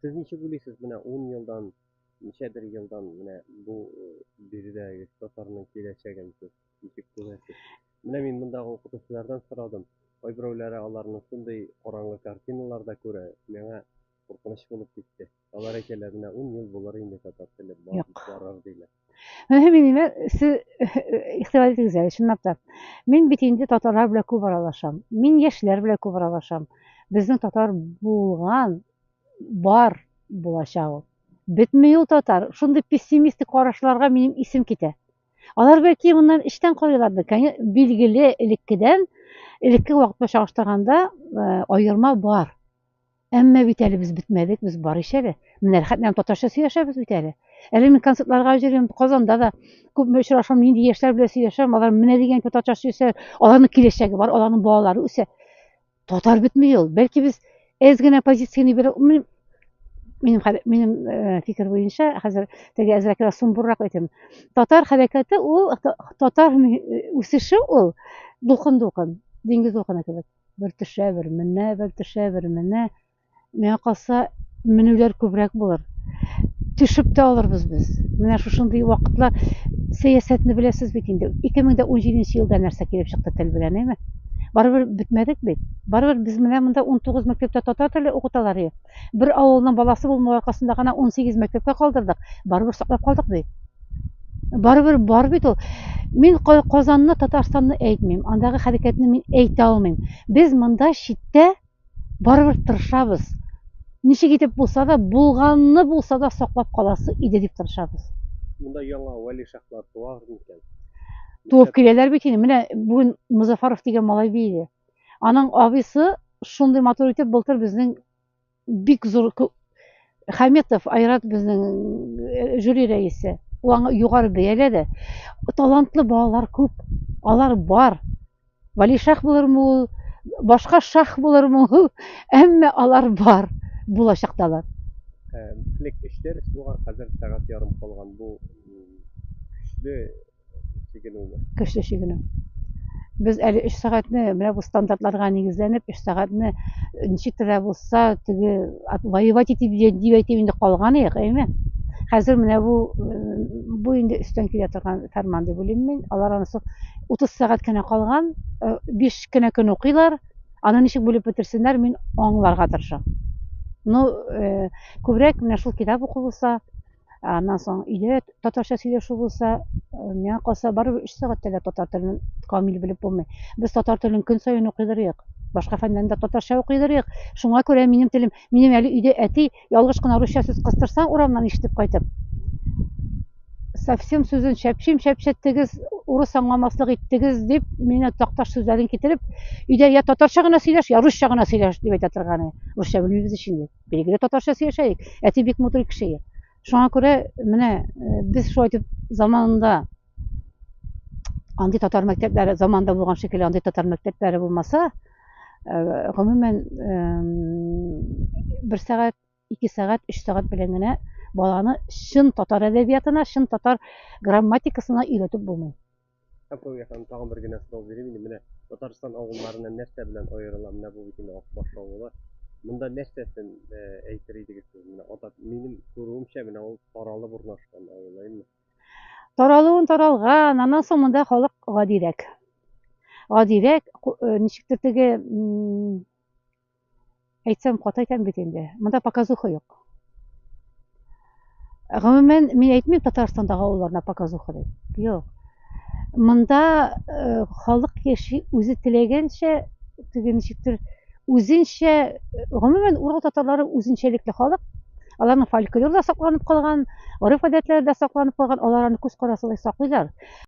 Сез ничек уйлыйсыз, менә 10 елдан, ничәдер елдан менә бу биредәге татарның киләчәген сез ничек күрәсез? Менә мин мондагы укытучылардан сорадым. Кайберәүләре аларның шундый караңгы картиналар да күрә, миңа куркыныч булып китте. Алар әйтәләр, менә 10 ел булыр инде татар теле бар, барыр диләр. Менә мин нимә, сез игътибар итегез әле, чынлап та. Мин бит инде татарлар белән күп аралашам. Мин яшьләр белән күп аралашам. Безнең татар булган, бар булачак ул. Бетми ул татар. Шундый пессимистик карашларга минем исем китә. Алар бәлки моннан эчтән карыйлардыр. Билгеле, элеккедән, элекке вакыт белән чагыштырганда, аерма бар. Әмма бит әле без бетмәдек, без бар ич әле. Менә рәхәтләнеп татарча сөйләшәбез бит әле. Әле мин концертларга йөрим, Казанда да күпме очрашам, нинди яшьләр белән сөйләшәм, алар менә дигән татарча сөйләшәләр, аларның киләчәге бар, аларның балалары үсә. Татар бетми ул. Бәлки без әз генә позицияне бирә, минем минем минем фикер буенча, хәзер теге әзрәк кенә сумбуррак әйтәм. Татар хәрәкәте ул, татар үсеше ул дулкын-дулкын, диңгез дулкыны кебек. Бер төшә, бер менә, бер төшә, бер менә. Миңа калса, менүләр күбрәк булыр. Төшеп тә алырбыз без. Менә шушындый вакытлар сәясәтне беләсез бит инде. 2017 елда нәрсә килеп чыкты тел белән, әйме? Барыбер бетмәдек бит. Барыбер без менә монда 19 мәктәптә татар теле укыталар. Бер авылның баласы булмау аркасында гына 18 мәктәпкә калдырдык. Барыбер саклап калдык бит. Барыбер бар бит ул. Мин Казанны, Татарстанны әйтмим. Андагы хәрәкәтне мин әйтә алмыйм. Без монда читтә барыбер тырышабыз. Ничек итеп булса да, булганны булса да саклап каласы иде дип тырышабыз. Монда яңа Вәли Шаһлар туар микән? Туып киләләр бит инде. Менә бүген Мозафаров дигән малай биеде. Аның абыйсы шундый матур итеп былтыр безнең бик зур Хаметов Айрат безнең жюри рәисе. Ул аңа югары бәяләде. Талантлы балалар күп. Алар бар. Вали Шах булырмы ул, башка шах булырмы ул, әмма алар бар, булачак та алар. Элек өч дәрес булган, хәзер сәгать ярым калган. Бу көчле чигенүме? Көчле чигенү. Без әле 3 сәгатьне менә бу стандартларга нигезләнеп, 3 сәгатьне ничек тә булса теге воевать итеп дип әйтеп инде калган идек, әйме? Хәзер менә бу бу инде өстән килә торган фәрман дип уйлыйм мин. Алар анысы 30 сәгать кенә калган, 5 кенә көн укыйлар. Аны ничек бүлеп бетерсеннәр, мин аңларга тырышам. Ну, күбрәк менә шул китап уку булса, аннан соң өйдә татарча сөйләшү булса, миңа калса, барыбер 3 сәгатьтә дә татар телен камил белеп булмый. Без татар телен көн саен укыйдыр идек. Башка фәннәрне дә татарча укыйдыр идек. Шуңа күрә минем телем, минем әле өйдә әти ялгыш кына русча сүз кыстырсаң, урамнан ишетеп кайтып, совсем сүзен чәпчим чәпчәттегез, урыс аңламаслык иттегез дип, мине такташ сүзләрен китереп, өйдә я татарча гына сөйләш, я русча гына сөйләш дип әйтә торган. Русча белмибез ич инде. Билгеле татарча сөйләшәйек. Әти бик мудрый кеше. Шуңа күрә менә без шулай итеп заманында андый татар мәктәпләре заманда булган шикелле андый татар мәктәпләре булмаса, гомумән бер сәгать, ике сәгать, өч сәгать белән генә баланы чын татар әдәбиятына, чын татар грамматикасына өйрәтеп булмый. Һәм Фәүзия ханым, тагын бер генә сорау бирим инде. Менә Татарстан авылларыннан нәрсә белән аерыла? Менә бу бит инде Акбаш авылы. Монда нәрсәсен әйтер идегез сез? Менә атап, минем күрүемчә, менә ул таралып урнашкан авыл, әйеме? Таралуын таралган, аннан соң монда халык гадирәк. Гадирәк, ничектер теге, Әйтсәм, каты әйтәм бит инде. Монда показуха юк. Гомумән, мин әйтмим Татарстандагы авылларына показуха дип. Юк. Монда э, халык яши үзе теләгәнчә, теге ничектер үзенчә, гомумән Урал татарлары үзенчәлекле халык. Аларның фольклоры да сакланып калган, гореф-гадәтләре дә сакланып калган, алар аны күз карасыдай саклыйлар.